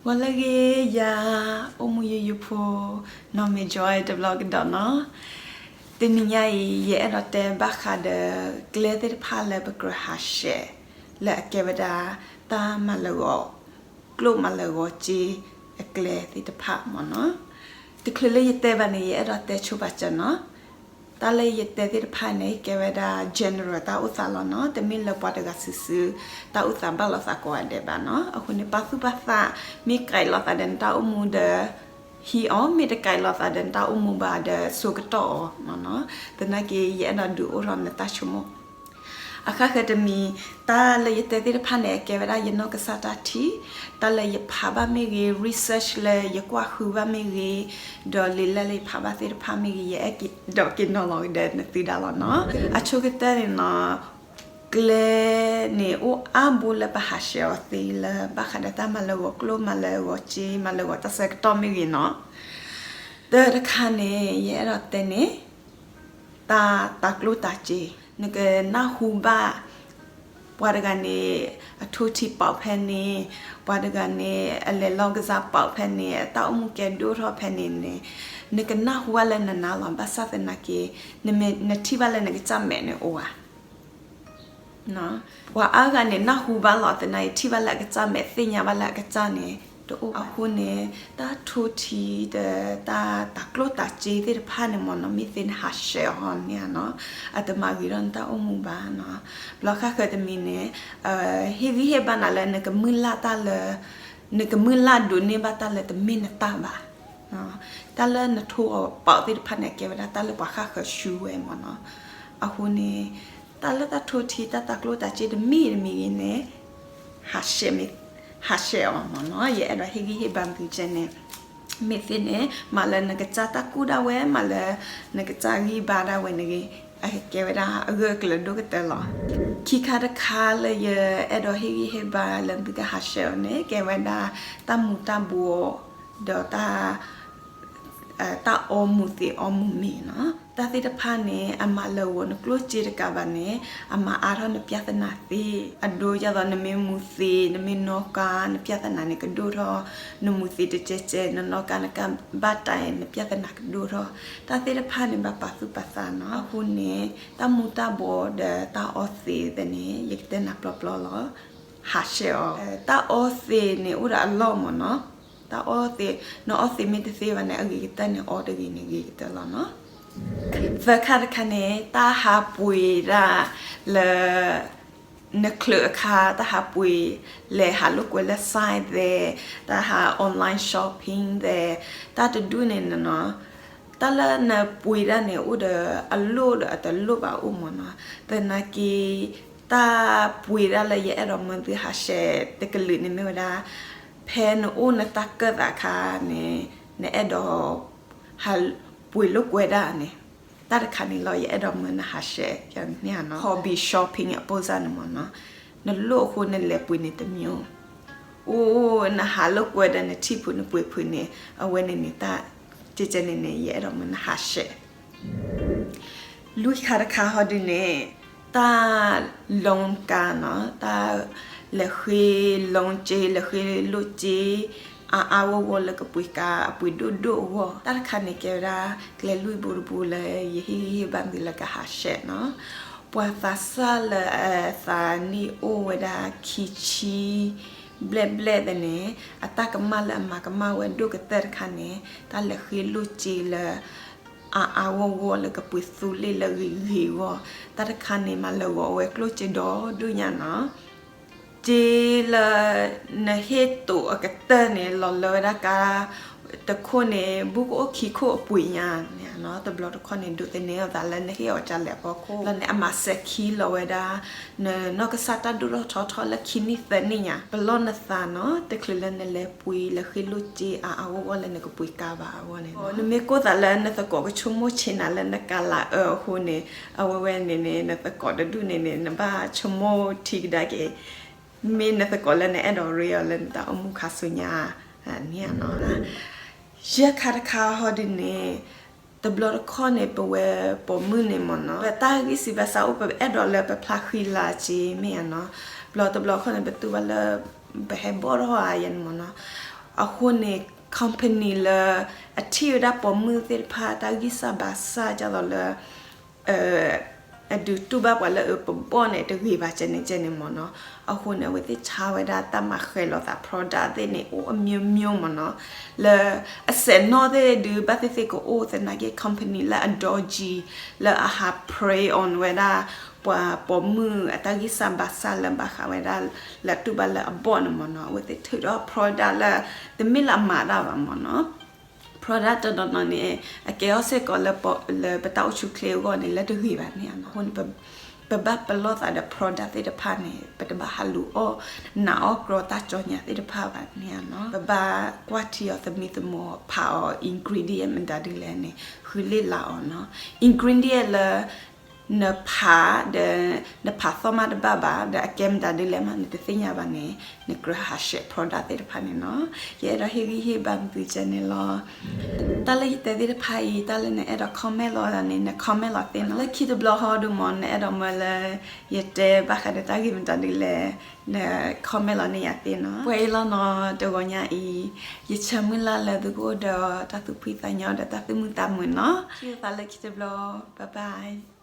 ဂီၤလၢအဂ့ၤ ယၤ အိၣ်မူယိယိဖိ နီၢ်မ့ၢ် Joy တဘျီကဒီးနီၤ. တနံၤညါအံၤ ယအဲၣ်ဒိးတဲဘၣ်ဃးဒီး ကျဲသ့ၣ်တဖၣ်လၢပကြၢးဟးဆှဲး လၢအကဲဝဲဒၣ် တၢ်မၤလၢာ်ဂီၤကျိၣ်မၤလၢာ်ဂီၤစ့အကျဲသ့ၣ်တဖၣ်မ့ၢ်နီၤ. တချုးလၢယတဲဘၣ်န့ၣ် ယအဲၣ်ဒိးတဲဆိပာ်စၢၤနီၤ. တၢ်လၢယတဲသ့ၣ်တဖၣ်န့ၣ် ကဲဝဲဒၣ် general တၢ်အိၣ်သးလီၤနီၤ. တမ့ၢ်လၢပှၤတဂၤစုာ်စုာ် တၢ်အိၣ်သးဘၣ်လိာ်သးကိးဂၤဒဲးဘၣ်နီၤ. အဃိန့ၣ် ပာ်သူၣ်ပာ်သး မ့ၢ်ကဲးလိာ်သးဒီးနတၢ်အိၣ်မူဒီး ဟံးအီၤ, မ့ၢ်တကဲးလိာ်သးဒီးနတၢ်အိၣ်မူဘၣ်ဒီး ဆိကတီၢ်အီၤမ့ၢ်နီၤ. သနာ်က့ ယအဲၣ်ဒိးဒုးအိၣ်ထီၣ်နတၢ်ဆိကမိၣ် အဃၣ်ဃၢၤတမံၤ, တၢ်လၢယတဲသ့ၣ်တဖၣ်န့ၣ် အကဲဝဲဒၣ်ယနီၢ်ကစၢ်တၢ်ထံၣ်, တၢ်လၢယဖးဘၣ်မ့ၢ်ဂ့ၤ, research လၢယကွၢ်ဃုဘၣ်မ့ၢ်ဂ့ၤ, ဒီးလံာ်လဲၢ်လၢယဖးဘၣ်သ့ၣ်တဖၣ်မ့ၢ်ဂ့ၤ, ယအဲၣ်ဒိးက့ၤနီၤလီၤကဒီးနသုဒၣ်လီၤနီၤ. အဆိကတၢၢ်န့ၣ်နီၤ, ကျဲန့ၣ်အိၣ်အါဘိလၢပဟးဆှဲးအီၤသ့လၢ ဘၣ်ဃးဒီးတၢ်မၤလၢာ်ဂီၤကျိၣ်မၤလၢာ်ဂီၤစ့ မၤလၢာ်ဂီၤတၢ်ဆၢကတီၢ်မ့ၢ်ဂ့ၤနီၤ. တၢ်တခါန့ၣ် ယအဲၣ်ဒိးတဲန့ၣ် တၢ်တၤကျိၣ်တၤစ့, နကနၢ်ဟူဘၣ် ပှၤတဂၤန့ၣ် အထိထံပာ်ဖဲန့ၣ်, ပှၤတဂၤန့ၣ် အလဲၤလီၢ်ကစၢ်ပာ်ဖဲန့ၣ်, အတၢ်အိၣ်မူကဲဒိၣ်ထီၣ်ဖဲန့ၣ်န့ၣ်, နကနၢ်ဟူဘၣ်လၢနနါလီၤ. ဘၣ်ဆၣ်သနာ်က့ နမ့ၢ်နထံၣ်ဘၣ်လၢနကစၢ်မဲာ်န့ၣ်အိၣ်ဧါ. ပှၤအါဂၤန့ၣ် နၢ်ဟူဘၣ်လီၤသနာ်က့ ထံၣ်ဘၣ်လၢအကစၢ်မဲာ် သ့ၣ်ညါဘၣ်လၢအကစၢ်န့ၣ် တအိၣ်ဘၣ်. အဃိန့ၣ် တၢ်ထိထံဒီးတၢ်တၤကျိၣ်တၤစ့သ့ၣ်တဖၣ်န့ၣ်မ့ၢ်နီၤ, မ့ၢ်သ့နဟးဆှဲးအီၤန့ၣ်နီၤ, အတမၤဂ့ၤထီၣ်နတၢ်အိၣ်မူဘၣ်နီၤ. ဘျီဃၣ်ဃၢၤတမံၤန့ၣ် ဟ့ၣ်ဂံၢ်ဟ့ၣ်ဘါနၤလၢနကမုၢ်လၢ်တၢ်လၢ နကမုၢ်လၢ်ဒိးန့ၢ်ဘၣ်တၢ်လၢတမ့ၢ်နတၢ်ဘၣ်. တၢ်လၢနထိအီၤပာ်သ့ၣ်တဖၣ်န့ၣ် ကဲဝဲဒၣ်တၢ်လၢပှၤဃၣ်ဃၢၤဆူဝဲမ့ၢ်နီၤ. အဃိန့ၣ် တၢ်လၢတၢ်ထိထံ တၢ်တၤကျိၣ်တၤစ့တမံၤတမံၤဂ့ၤန့ၣ် ဟးဆှဲးအီၤမ့ၢ်နီၤ. ယအဲၣ်ဒိးဟ့ၣ်ဂံၢ်ဟ့ၣ်ဘါသုကဲန့ၣ် မ့ၢ်သ့န့ၣ် မၤလၢနကစၢ်တၢ်ကူၣ်ဒၣ်ဝဲ, မၤလၢနကစၢ်ဂံၢ်ဘါဒၣ်ဝဲန့ၣ်ဂ့ၤ, အကဲဝဲဒၣ်အဂၢၢ်အကျၢၤဒိၣ်ကတၢၢ်လီၤ. ခံခါတခါလၢယအဲၣ်ဒိးဟ့ၣ်ဂံၢ်ဟ့ၣ်ဘါလၢသုကဟးဆှဲးအီၤန့ၣ် ကဲဝဲဒၣ် တၢ်မူၤတၢ်ဘှီး ဒီး တၢ်အီမူၤသံးအီမူၤမ့ၤနီၤ. တၢ်သ့ၣ်တဖၣ်န့ၣ် အမၤလၢာ်ဂီၤနကျိၣ်စ့တကးဘၣ်န့ၣ် အမၤအါထီၣ်နပြဿနာသ့. အဒိဒ်သိးနမ့ၢ်မူၤသံး နမ့ၢ်နီၣ်ကါ နပြဿနာန့ၣ်ကဒိၣ်ထီၣ်, နမူၤသံးတကဲကဲ နနီၣ်ကါနကဘၣ်တၢ် နပြဿနာကဒိၣ်ထီၣ်. တၢ်သ့ၣ်တဖၣ်န့ၣ် ဘၣ်ပာ်သူၣ်ပာ်သးနီၤ. အဃိန့ၣ် တၢ်မူၤတၢ်ဘှီးဒီးတၢ်အီသံးသ့ၣ်န့ၣ် ယကတဲနၤပျီပျီလီၤ. ဟးဆှဲးအီၤ. တၢ်အီသံးန့ၣ်အိၣ်ဒီးအလီၢ်မ့ၢ်နီၤ. တၢ်အီသံး, နအီသံးမ့ၢ်တသ့ဘၣ်န့ၣ် အဂ့ၤကတၢၢ်န့ၣ် အီတဂ့ၤန့ၣ်ဂ့ၤကတၢၢ်လီၤနီၤ. သၢခါတခါန့ၣ် တၢ်ဟးပှ့ၤဒၣ်လၢ နချုးအခါ တၢ်ဟးပှ့ၤ လဲၤဟးလိာ်ကွဲလၢ site သဲး, တၢ်ဟး online shopping သဲး, တၢ်တဒူၣ်န့ၣ်နီၤ. တၢ်လၢနပှ့ၤဒၣ်န့ၣ် အိၣ်ဒီးအလိၣ်ဒီးအတလိၣ်ဘၣ်အိၣ်မ့ၢ်နီၤ. သနာ်က့ တၢ်ပှ့ၤဒၣ်လၢယအဲၣ်ဒိးမၢသုဟးဆှဲးတကလုာ်န့ၣ်မ့ၢ်ဝဲဒၣ် ဖဲနအိၣ်နတၢ်ကၢၢ်သးအခါန့ၣ် နအဲၣ်ဒိး ဟးပှ့ၤလိာ်ကွဲဒၣ်န့ၣ် တၢ်တခါန့ၣ်လီၤ ယအဲၣ်ဒိးမၢနဟးဆှဲး ယန့ၣ်နီၤ. Hobby shopping အပိစၢ်န့ၣ်မ့ၢ်နီၤ. နလိၣ်အဃိနလဲၤပှ့ၤန့ၣ်တမံၤ အိၣ် နဟးလိာ်ကွဲဒီးနထံၣ်ဖုးနပှ့ၤဖုးန့ၣ် အဝဲန့ၣ်န့ၣ် တၢ်ကဲကဲန့ၣ်န့ၣ် ယအဲၣ်ဒိးမၢနဟးဆှဲး လွံၢ်ခါတခါဟီဒုးန့ၣ် တၢ် loan ကါနီၤ, တၢ်လဲၤဃ့ loan စ့ လဲၤဃ့လိၣ်စ့ အါအါဂီၢ်ဂီၢ်လၢကပှ့ၤကါ အပှ့ၤဒိၣ်ဒိၣ်အဂီၢ်, တၢ်တခါန့ၣ်ကဲဝဲဒၣ် ကျဲလွံၢ်ဘိတဘိလၢယဟ့ၣ်ဂံၢ်ဟ့ၣ်ဘါသုလၢကဟးဆှဲးနီၤ. ပှၤသးစၢ်လၢအသးနံၣ်အိၣ်ဝဲဒၣ်ခံဆံ ဘျဲၣ်ဘျဲၣ်သ့ၣ်န့ၣ် အတၢ်ကမၣ်လၢအမၤကမၣ်ဝဲဒိၣ်ကတၢၢ်တခါန့ၣ် တၢ်လဲၤဃ့လိၣ်စ့လၢ အါအါဂီၢ်ဂီၢ်လၢကပှ့ၤသူလ့ၣ်လၢဂ့ၤဂ့ၤအဂီၢ်, တၢ်တခါန့ၣ် မၤလၢာ်ဂီၤဝဲကျိၣ်စ့ဒီဒိၣ်ညါနီၤ. စ့လၢ နဟ့ၣ်တိာ်အကတၢၢ်န့ၣ် လီၤလၢဝဲဒၣ်ကါ တခိၣ်န့ၣ် ဘူးကအိၣ်ခံခိၣ်အပှ့ၤညါန့ၣ်နီၤ. တဘျီတခီၣ်န့ၣ် ဒိးသန့ၤအသးလၢနဟ့ၣ်အီၤကလဲာ်အဖီခိၣ် လၢန့ၣ် အမၤစဲၤခံလီၤဝဲဒၣ် နနီၢ်ကစၢ်တၢ်ဒိၣ်ထီၣ်ထီထီၣ်လၢခံနံၣ်သၢနံၣ်ညါ ပလီၢ်နသးနီၤ. တချုးလၢနလဲၤပှ့ၤလဲၤဃ့လိၣ်စ့အါအါဂီၢ်ဂီၢ်လၢနကပှ့ၤကါဘၣ်အဂီၢ်န့ၣ် နမ့ၢ်ကိၢ်သးလၢနသကိးကဆိကမိၣ်ဆ့နၤလၢနကလၤအၢအဃိန့ၣ် အဝဲဝဲန့ၣ်န့ၣ် နသကိးတဒူၣ်န့ၣ်န့ၣ် နဘၣ်ဆိကမိၣ်ထံကဒါက့ၤ မ့ၢ်နသကိးလၢနအဲၣ်ဒိးရ့အီၤလၢနတၢ်အိၣ်မူခါဆူညါန့ၣ်နီၤ. ယဲၢ်ခါတခါဟီဒုးန့ၣ် တဘျီတခီၣ်န့ၣ် ပဝဲပိာ်မုၣ်န့ၣ်မ့ၢ်နီၤ ပတၢ်ဂံၢ်စၢ်ဘါစၢ်အိၣ် ပအဲၣ်ဒိးလၢပဖျါဃံလၤစ့မ့ၢ်ဧါနီၤ. ဘျီတဘျီတခီၣ်န့ၣ် ပတူၢ်ဘၣ်လၢ ပဟဲဘီၣ်ထီၣ်ဧါယဲန့ၣ်မ့ၢ်နီၤ. အဃိန့ၣ် company လၢအထံၣ်ဝဲဒၣ်ပိာ်မုၣ်သ့ၣ်တဖၣ်တၢ်ဂံၢ်စၢ်ဘါစၢ် ဒ်သိးလၢ အဒုးတူၢ်ဘၣ်ပှၤလၢအပဘီၣ်န့ၣ် တဂ့ၤဘၣ် ကဲန့ၣ်ကဲန့ၣ်မ့ၢ်နီၤ. အဃိန့ၣ် အဝဲသ့ၣ်ဆါဝဲဒၣ်တၢ်မၤဃဲၤလိာ်သး product သ့ၣ်န့ၣ် အိၣ်အမျိုးမျိုးမ့ၢ်နီၤ. လၢအစဲးနီၣ်သ့ၣ်ဒုး ဘၣ်သ့ၣ်သ့ၣ်ကအိၣ်သနာ်က့ company လၢအ dodgy လၢအဟး prey on ဝဲဒၣ် ပှၤပိာ်မုၣ်အတၢ်ဂံၢ်စၢ်ဘါစၢ်လၢဘၣ်ဃးဝဲဒၣ် လၢတူၢ်ဘၣ်လၢအဘီၣ်န့ၣ်မ့ၢ်နီၤ. အဝဲသ့ၣ်ထုးထီၣ် product လၢ တမ့ၢ်လၢအမၤတၢ်ဘၣ်မ့ၢ်နီၤ. product တနီၤနီၤန့ၣ် အကဲထီၣ်စ့ၢ်ကီးလၢပတၢ်အိၣ်ဆူၣ်ချ့အဂီၢ်န့ၣ် လၢတဂ့ၤဘၣ်န့ၣ်ဧါနီၤ. အဃိန့ၣ် ပဘၣ်ပလီၢ်သးဒီး product သ့ၣ်တဖၣ်န့ၣ် ပတဘၣ်ဟးလူၤအီၣ် နာ်အီၣ်ကြီတၢ်ကၠီညါသ့ၣ်တဖၣ်ဘၣ်န့ၣ်ဧါနီၤ. ပဘၣ်ကွၢ်ထံအီၤသမံသမိး ဖးအီၤ ingredient မတၤဒ်လဲၣ်န့ၣ် ဃုလ့ၣ်လၤအီၤနီၤ. ingredient လၢ နဖးဒီး နဖးသီၣ်မးတဘၣ်ဘၣ် ဒီးအကဲမတၤဒ်လဲၣ်မး နတသ့ၣ်ညါဘၣ်န့ၣ် နကြၢးဟးဆှဲး product သ့ၣ်တဖၣ်န့ၣ်နီၤ. ယအဲၣ်ဒိးဟ့ၣ်ဂံၢ်ဟ့ၣ်ဘါမသုကဲန့ၣ်လီၤ. တၢ်လၢယတဲသ့ၣ်တဖၣ်အံၤ တၢ်လၢနအဲၣ်ဒိး comment လီၤန့ၣ် န comment လီၤသ့နီၤ. လၢခံတဘျီဟီဒုးမ့ၢ် နအဲၣ်ဒိးမၢလၢ ယတဲဘၣ်ဃးဒီးတၢ်ဂ့ၢ်မတၤဒ်လဲၣ် န comment လီၤန့ၢ်ယၤသ့နီၤ. ပှဲၤအံၤလီၤနီၤ တဂီၤညါအံၤ ယဆၢမုၢ်လၢ်လၢသုကအိၣ်ဒီးတၢ်သူၣ်ဖှံသးညီဒီးတၢ်သူၣ်မုာ်သးမုာ်နီၤ. ထံၣ်လိာ်သးလၢခံတဘျီ bye bye.